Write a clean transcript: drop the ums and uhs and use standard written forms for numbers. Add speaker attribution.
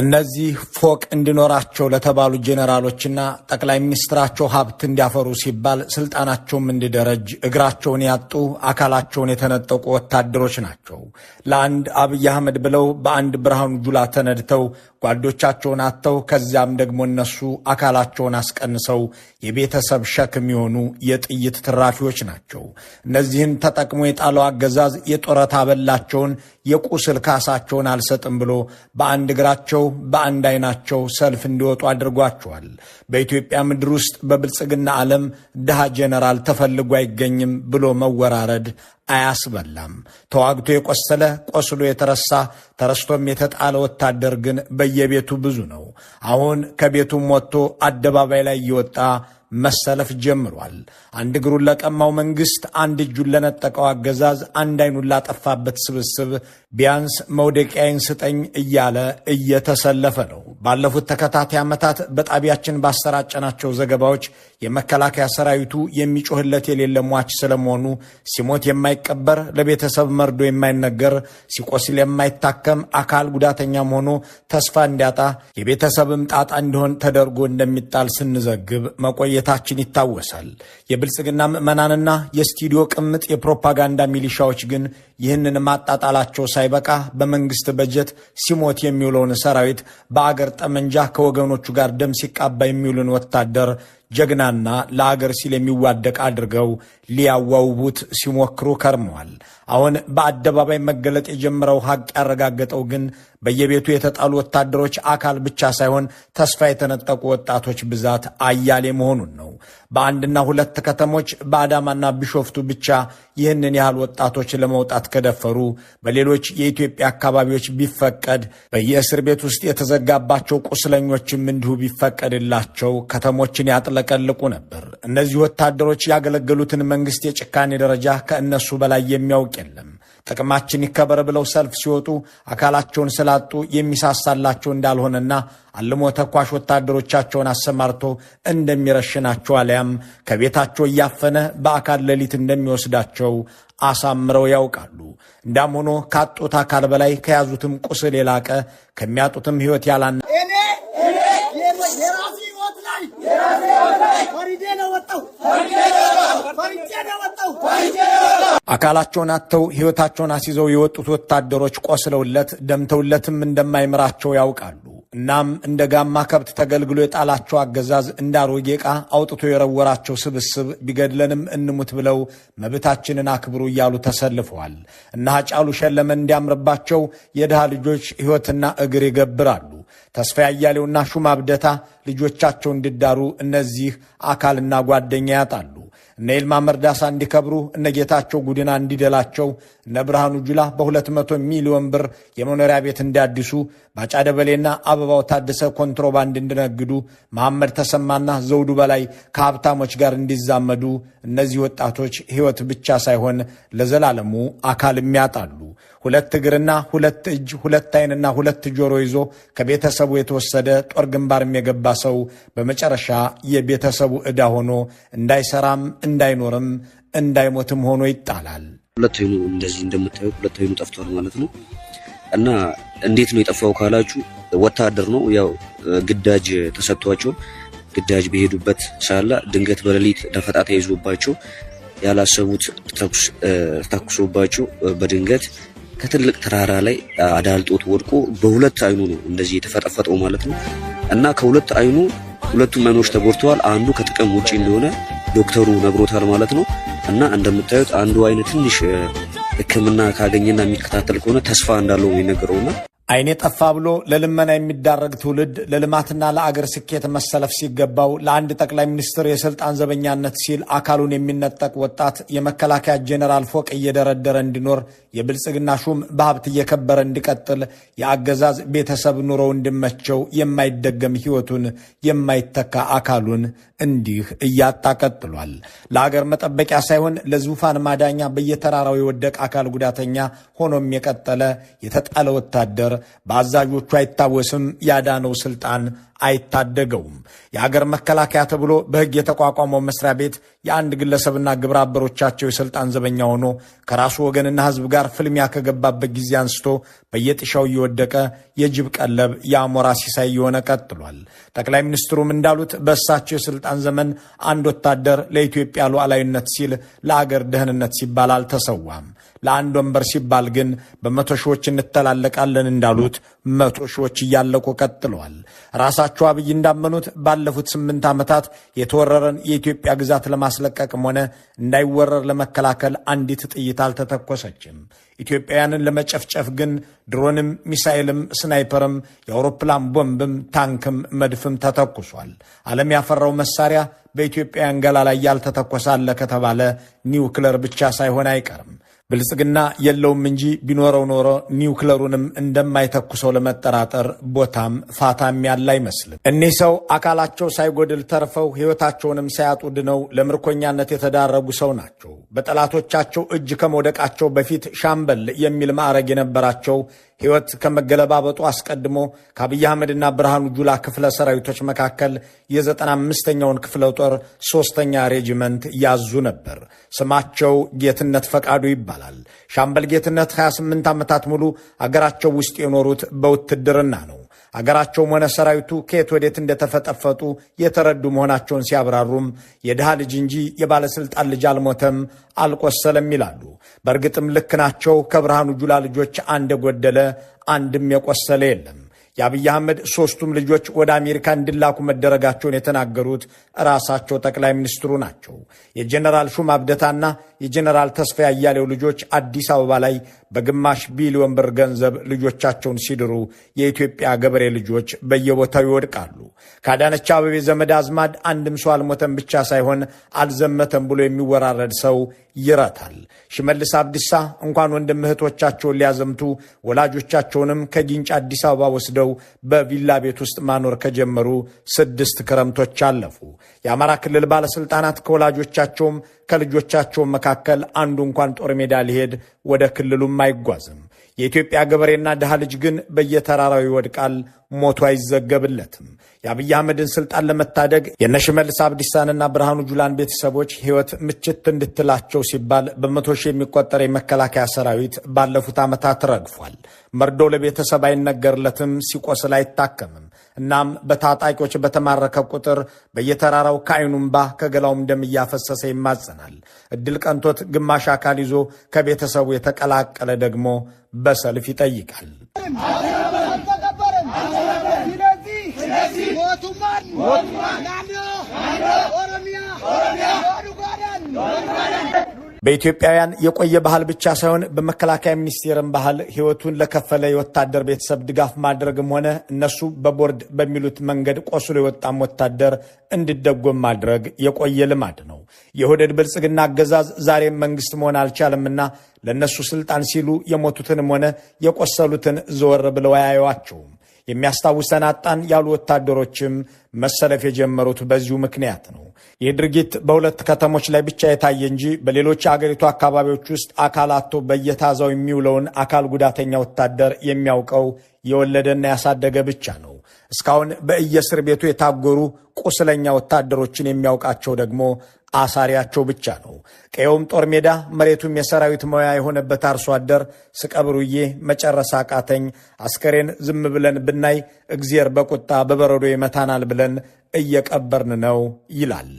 Speaker 1: እነዚህ ፎቅ እንዲኖራቸው ለተባሉ ጄኔራሎችና ጠቅላይ ሚኒስትራቸው ሀብት እንዲያፈሩ ሲባል ስልጣናቸውም እንዲደረጅ እግራቸውን ያጡ አካላቸውን የተነጠቁ ወታደሮች ናቸው። ለአንድ አብይ አህመድ ብለው በአንድ ብርሃኑ ጁላ ተነድተው ጓዶቻቸውን አጥተው ከዚያም ደግሞ እነሱ አካላቸውን አስቀንሰው የቤተሰብ ሸክም የሆኑ የጥይት ትራፊዎች ናቸው። እነዚህን ተጠቅሞ የጣለው አገዛዝ የጡረታ አበላቸውን የቁስል ካሳቸውን አልሰጥም ብሎ በአንድ እግራቸው በአንድ አይናቸው ሰልፍ እንዲወጡ አድርጓቸዋል። በኢትዮጵያ ምድር ውስጥ በብልጽግና ዓለም ድሃ ጄኔራል ተፈልጎ አይገኝም ብሎ መወራረድ አያስበላም። ተዋግቶ የቆሰለ ቆስሎ የተረሳ ተረስቶም የተጣለ ወታደር ግን በየቤቱ ብዙ ነው። አሁን ከቤቱም ወጥቶ አደባባይ ላይ እየወጣ መሰለፍ ጀምሯል። አንድ እግሩን ለቀማው መንግስት፣ አንድ እጁን ለነጠቀው አገዛዝ፣ አንድ አይኑን ላጠፋበት ስብስብ ቢያንስ መውደቂያዬን ስጠኝ እያለ እየተሰለፈ ነው። ባለፉት ተከታታይ ዓመታት በጣቢያችን ባሰራጨናቸው ዘገባዎች የመከላከያ ሰራዊቱ የሚጮህለት የሌለ ሟች ስለመሆኑ፣ ሲሞት የማይቀበር፣ ለቤተሰብ መርዶ የማይነገር፣ ሲቆስል የማይታከም፣ አካል ጉዳተኛም ሆኖ ተስፋ እንዲያጣ የቤተሰብም ጣጣ እንዲሆን ተደርጎ እንደሚጣል ስንዘግብ መቆየታችን ይታወሳል። የብልጽግና ምዕመናንና የስቱዲዮ ቅምጥ የፕሮፓጋንዳ ሚሊሻዎች ግን ይህንን ማጣጣላቸው ሳይበቃ በመንግስት በጀት ሲሞት የሚውለውን ሰራዊት በአገር ጠመንጃ ከወገኖቹ ጋር ደም ሲቃባ የሚውልን ወታደር ጀግናና ለአገር ሲል የሚዋደቅ አድርገው ሊያዋውቡት ሲሞክሩ ከርመዋል። አሁን በአደባባይ መገለጥ የጀመረው ሀቅ ያረጋገጠው ግን በየቤቱ የተጣሉ ወታደሮች አካል ብቻ ሳይሆን ተስፋ የተነጠቁ ወጣቶች ብዛት አያሌ መሆኑን ነው። በአንድና ሁለት ከተሞች በአዳማና ቢሾፍቱ ብቻ ይህንን ያህል ወጣቶች ለመውጣት ከደፈሩ በሌሎች የኢትዮጵያ አካባቢዎች ቢፈቀድ፣ በየእስር ቤት ውስጥ የተዘጋባቸው ቁስለኞችም እንዲሁ ቢፈቀድላቸው ከተሞችን ያጥለቀልቁ ነበር። እነዚህ ወታደሮች ያገለገሉትን መንግስት የጭካኔ ደረጃ ከእነሱ በላይ የሚያውቅ የለም። ጥቅማችን ይከበር ብለው ሰልፍ ሲወጡ አካላቸውን ስላጡ የሚሳሳላቸው እንዳልሆነና አልሞ ተኳሽ ወታደሮቻቸውን አሰማርቶ እንደሚረሽናቸው አሊያም ከቤታቸው እያፈነ በአካል ሌሊት እንደሚወስዳቸው አሳምረው ያውቃሉ። እንዳም ሆኖ ካጡት አካል በላይ ከያዙትም ቁስል የላቀ ከሚያጡትም ሕይወት ያላነ
Speaker 2: እኔ የራሴ ህይወት ላይ ፈርጄ ነው ወጣሁ፣ ፈርጄ ነው ወጣሁ።
Speaker 1: አካላቸውን አጥተው ሕይወታቸውን አስይዘው የወጡት ወታደሮች ቆስለውለት ደምተውለትም እንደማይምራቸው ያውቃሉ። እናም እንደ ጋማ ከብት ተገልግሎ የጣላቸው አገዛዝ እንደ አሮጌ ዕቃ አውጥቶ የረወራቸው ስብስብ ቢገድለንም እንሙት ብለው መብታችንን አክብሩ እያሉ ተሰልፈዋል። እነ ሃጫሉ ሸለመ እንዲያምርባቸው የድሃ ልጆች ሕይወትና እግር ይገብራሉ። ተስፋ ያያሌውና ሹማ አብደታ ልጆቻቸው እንዲዳሩ እነዚህ አካልና ጓደኛ ያጣሉ። እነ ይልማ መርዳሳ እንዲከብሩ፣ እነ ጌታቸው ጉዲና እንዲደላቸው፣ እነ ብርሃኑ ጁላ በ200 ሚሊዮን ብር የመኖሪያ ቤት እንዲያድሱ፣ ባጫ ደበሌና አበባው ታደሰ ኮንትሮባንድ እንዲነግዱ፣ መሐመድ ተሰማና ዘውዱ በላይ ከሀብታሞች ጋር እንዲዛመዱ እነዚህ ወጣቶች ሕይወት ብቻ ሳይሆን ለዘላለሙ አካልም ያጣሉ። ሁለት እግርና ሁለት እጅ፣ ሁለት ዓይንና ሁለት ጆሮ ይዞ ከቤተሰቡ የተወሰደ ጦር ግንባርም የገባ ሰው በመጨረሻ የቤተሰቡ ዕዳ ሆኖ እንዳይሰራም እንዳይኖርም እንዳይሞትም ሆኖ ይጣላል።
Speaker 3: ሁለት አይኑ እንደዚህ እንደምታዩት ሁለት አይኑ ጠፍቷል ማለት ነው። እና እንዴት ነው የጠፋው ካላችሁ ወታደር ነው። ያው ግዳጅ ተሰጥቷቸው ግዳጅ በሄዱበት ሳለ ድንገት በሌሊት ደፈጣ ተይዞባቸው ያላሰቡት ተኩስ ተኩሶባቸው በድንገት ከትልቅ ተራራ ላይ አዳልጦት ወድቆ በሁለት አይኑ ነው እንደዚህ የተፈጠፈጠው ማለት ነው። እና ከሁለት አይኑ ሁለቱም አይኖች ተጎድተዋል። አንዱ ከጥቅም ውጪ እንደሆነ ዶክተሩ ነግሮታል ማለት ነው። እና እንደምታዩት አንዱ አይን ትንሽ ሕክምና ካገኘና የሚከታተል ከሆነ ተስፋ እንዳለው ነው የነገረውና
Speaker 1: አይኔ ጠፋ ብሎ ለልመና የሚዳረግ ትውልድ ለልማትና ለአገር ስኬት መሰለፍ ሲገባው ለአንድ ጠቅላይ ሚኒስትር የስልጣን ዘበኛነት ሲል አካሉን የሚነጠቅ ወጣት የመከላከያ ጄኔራል ፎቅ እየደረደረ እንዲኖር፣ የብልጽግና ሹም በሀብት እየከበረ እንዲቀጥል፣ የአገዛዝ ቤተሰብ ኑሮው እንዲመቸው የማይደገም ሕይወቱን የማይተካ አካሉን እንዲህ እያጣ ቀጥሏል። ለአገር መጠበቂያ ሳይሆን ለዙፋን ማዳኛ በየተራራው የወደቀ አካል ጉዳተኛ ሆኖም የቀጠለ የተጣለ ወታደር በአዛዦቹ አይታወስም፣ ያዳነው ስልጣን አይታደገውም። የአገር መከላከያ ተብሎ በሕግ የተቋቋመው መስሪያ ቤት የአንድ ግለሰብና ግብረ አበሮቻቸው የስልጣን ዘበኛ ሆኖ ከራሱ ወገንና ሕዝብ ጋር ፍልሚያ ከገባበት ጊዜ አንስቶ በየጥሻው እየወደቀ የጅብ ቀለብ የአሞራ ሲሳይ እየሆነ ቀጥሏል። ጠቅላይ ሚኒስትሩም እንዳሉት በእሳቸው የስልጣን ዘመን አንድ ወታደር ለኢትዮጵያ ሉዓላዊነት ሲል ለአገር ደህንነት ሲባል አልተሰዋም። ለአንድ ወንበር ሲባል ግን በመቶ ሺዎች እንተላለቃለን እንዳሉት መቶ ሺዎች እያለቁ ቀጥለዋል። ራሳቸው አብይ እንዳመኑት ባለፉት 8 ዓመታት የተወረረን የኢትዮጵያ ግዛት ለማስለቀቅም ሆነ እንዳይወረር ለመከላከል አንዲት ጥይት አልተተኮሰችም። ኢትዮጵያውያንን ለመጨፍጨፍ ግን ድሮንም፣ ሚሳኤልም፣ ስናይፐርም፣ የአውሮፕላን ቦምብም፣ ታንክም፣ መድፍም ተተኩሷል። ዓለም ያፈራው መሳሪያ በኢትዮጵያውያን ገላ ላይ ያልተተኮሰ አለ ከተባለ ኒውክለር ብቻ ሳይሆን አይቀርም። ብልጽግና የለውም እንጂ ቢኖረው ኖሮ ኒውክለሩንም እንደማይተኩሰው ለመጠራጠር ቦታም ፋታም ያለ አይመስልም። እኒህ ሰው አካላቸው ሳይጎድል ተርፈው ሕይወታቸውንም ሳያጡ ድነው ለምርኮኛነት የተዳረጉ ሰው ናቸው። በጠላቶቻቸው እጅ ከመውደቃቸው በፊት ሻምበል የሚል ማዕረግ የነበራቸው ሕይወት ከመገለባበጡ አስቀድሞ ከአብይ አህመድና ብርሃኑ ጁላ ክፍለ ሰራዊቶች መካከል የ95ኛውን ክፍለ ጦር 3ኛ ሬጂመንት ያዙ ነበር። ስማቸው ጌትነት ፈቃዱ ይባላል። ሻምበል ጌትነት 28 ዓመታት ሙሉ አገራቸው ውስጥ የኖሩት በውትድርና ነው። አገራቸውም ሆነ ሰራዊቱ ከየት ወዴት እንደተፈጠፈጡ የተረዱ መሆናቸውን ሲያብራሩም የድሃ ልጅ እንጂ የባለስልጣን ልጅ አልሞተም አልቆሰለም ይላሉ። በእርግጥም ልክ ናቸው። ከብርሃኑ ጁላ ልጆች አንድ የጎደለ አንድም የቆሰለ የለም። የአብይ አህመድ 3ቱም ልጆች ወደ አሜሪካ እንዲላኩ መደረጋቸውን የተናገሩት ራሳቸው ጠቅላይ ሚኒስትሩ ናቸው። የጀነራል ሹም አብደታና የጀነራል ተስፋዬ አያሌው ልጆች አዲስ አበባ ላይ በግማሽ ቢሊዮን ብር ገንዘብ ልጆቻቸውን ሲድሩ የኢትዮጵያ ገበሬ ልጆች በየቦታው ይወድቃሉ። ከአዳነች አቤቤ ዘመድ አዝማድ አንድም ሰው አልሞተም ብቻ ሳይሆን አልዘመተም ብሎ የሚወራረድ ሰው ይረታል። ሽመልስ አብዲሳ እንኳን ወንድም እህቶቻቸውን ሊያዘምቱ ወላጆቻቸውንም ከጊንጫ አዲስ አበባ ወስደው በቪላ ቤት ውስጥ ማኖር ከጀመሩ 6 ክረምቶች አለፉ። የአማራ ክልል ባለስልጣናት ከወላጆቻቸውም ከልጆቻቸውም መካከል አንዱ እንኳን ጦር ሜዳ ሊሄድ ወደ ክልሉም አይጓዝም። የኢትዮጵያ ገበሬና ድሃ ልጅ ግን በየተራራው ይወድቃል፣ ሞቱ አይዘገብለትም። የአብይ አህመድን ስልጣን ለመታደግ የነሽመልስ አብዲሳንና ብርሃኑ ጁላን ቤተሰቦች ሕይወት ምችት እንድትላቸው ሲባል በመቶ ሺህ የሚቆጠር የመከላከያ ሰራዊት ባለፉት ዓመታት ረግፏል። መርዶ ለቤተሰብ አይነገርለትም፣ ሲቆስል አይታከምም። እናም በታጣቂዎች በተማረከ ቁጥር በየተራራው ከዓይኑ እምባ ከገላውም ደም እያፈሰሰ ይማጸናል። እድል ቀንቶት ግማሽ አካል ይዞ ከቤተሰቡ የተቀላቀለ ደግሞ በሰልፍ ይጠይቃል። በኢትዮጵያውያን የቆየ ባህል ብቻ ሳይሆን በመከላከያ ሚኒስቴርም ባህል ሕይወቱን ለከፈለ የወታደር ቤተሰብ ድጋፍ ማድረግም ሆነ እነሱ በቦርድ በሚሉት መንገድ ቆስሎ የወጣም ወታደር እንዲደጎም ማድረግ የቆየ ልማድ ነው። የኦህዴድ ብልጽግና አገዛዝ ዛሬም መንግስት መሆን አልቻለምና ለነሱ ስልጣን ሲሉ የሞቱትንም ሆነ የቆሰሉትን ዘወር ብለው አያዩዋቸውም። የሚያስታውሰን አጣን ያሉ ወታደሮችም መሰለፍ የጀመሩት በዚሁ ምክንያት ነው። ይህ ድርጊት በሁለት ከተሞች ላይ ብቻ የታየ እንጂ በሌሎች የአገሪቱ አካባቢዎች ውስጥ አካል አጥቶ በየታዛው የሚውለውን አካል ጉዳተኛ ወታደር የሚያውቀው የወለደና ያሳደገ ብቻ ነው። እስካሁን በየእስር ቤቱ የታጎሩ ቁስለኛ ወታደሮችን የሚያውቃቸው ደግሞ አሳሪያቸው ብቻ ነው። ቀየውም ጦር ሜዳ መሬቱም የሰራዊት መያ የሆነበት አርሶ አደር ስቀብሩዬ መጨረስ አቃተኝ፣ አስከሬን ዝም ብለን ብናይ እግዚአብሔር በቁጣ በበረዶ ይመታናል ብለን እየቀበርን ነው ይላል።